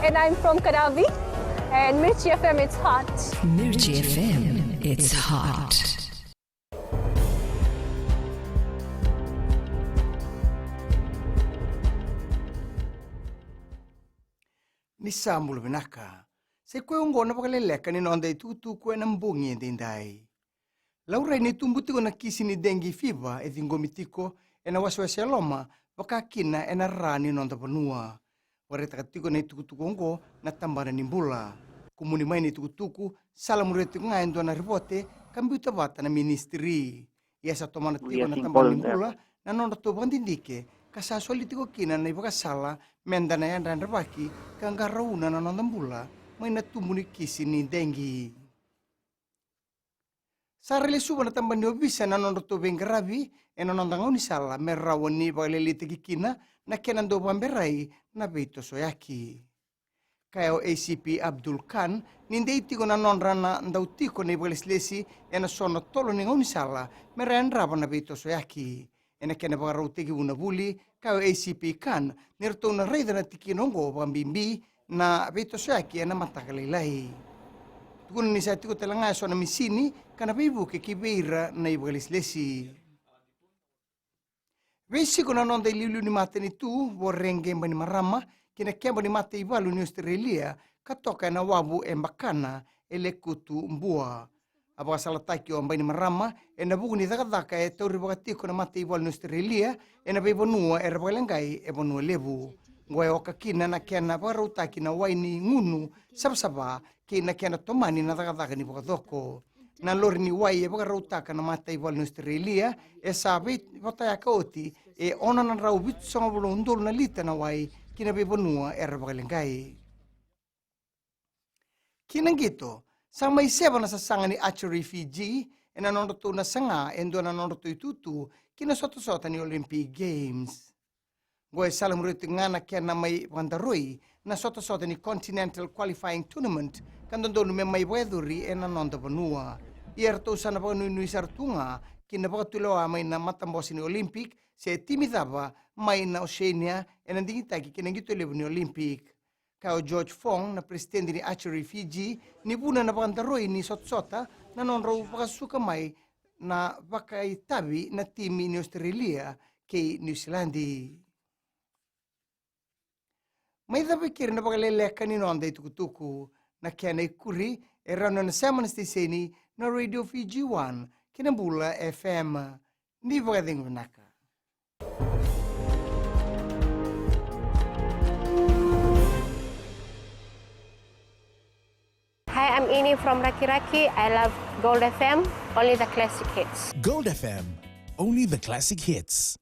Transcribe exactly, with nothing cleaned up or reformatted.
And I'm from Kadavi, and Mirchi F M, it's hot. Mirchi F M, it's hot. Ni sa bula vinaka. Sa i koya oqo na vakaleleka ni noda itukutuku ena bogi edaidai. Laurai ni tubu tiko na kisi ni dengue fever e ciqomi tiko ena wasewase e loma, vaka kina ena ra ni noda vanua. Vakaraitaka tiko na itukutuku oqo na Tabana ni Bula. Kumuni mai na itukutuku, sa lamuria tiko ga e dua na ripote ka biuta vata na ministry. Ia sa tomana tiko na Tabana ni Bula na nodratou vakadidike ka sa soli tiko kina na ivakasala meda na yadrayadravaki ka qarauna na noda bula mai na tubu ni kisi ni dengue. Sa railesuva na Tabana ni Ovisa na nodratou veiqaravi ena noda gaunisala me rawa ni vakalailaitaki kina na kena dau vakaberai na veitosoyaki. Kaya o A C P Abdul Khan ni dei tiko na nodra na dau tiko na ivakalesilesi ena so na tolo ni gaunisala me ra yadrava na veitosoyaki. Ena kena vakarautaki vunavuli, kaya o A C P Khan ni ratou na raica na tikina oqo vakabibi na veitosoyaki ena mataka lailai. Tukuna ni sa tiko tale ga e so na misini ka na veivuke ki vei ira na ivakalesilesi. Veisiko na noda iliuliu ni matanitu, Voreqe Bainimarama, ki na keba ni mataivalu ni Ositerelia ka toka ena wavu e Bakana e Lekutu, Bua. A vakasalataki o Bainimarama ena vuku ni cakacaka e tauri vakatiko na mataivalu ni Ositerelia ena veivanua era vakaleqai e Vanua Levu. Oqo e oka kina na kena vakarautaki na wai ni gunu savasava kei na kena tomani na cakacaka ni vakacoko. Na lori ni wai e vakarautaka na mataivalu ni Ositerelia e sa veivotayaka oti e ono na drau vitusagavulu na udolu na lita na wai ki na veivanua era vakaleqai. Ki na qito, sa mai seva na sasaga ni Archery Fiji ena nodratou na saga e dua na nodratou itutu ki na sotasota ni Olympic Games. Oqo e sa lamuria tiko ga na kena mai vakadaroi na sotasota ni Continental Qualifying Tournament ka dodonu me mai vakayacori ena noda vanua. Ia eratou sa na vakanuinui sara tu ga ki na vakatulewa mai na matabose ni Olympic se timi cava mai na Oceania ena digitaki ki na qito levu ni Olympic. Kaya o George Fong, na peresitedi ni Archery Fiji, ni vuna na vakadaroi ni sotasota na nodrau vakasuka mai na vakaitavi na timi ni Ositerelia kei Niusiladi. Mai cava e keri na vakaleleka ni noda itukutuku. Na kena ikuri e rawa ni o na sema na siteseni na Radio Fiji One kei na Bula F M. Ni vakacegu vinaka. Hi, I'm Ini from Rakiraki. I love Gold F M, only the classic hits. Gold F M, only the classic hits.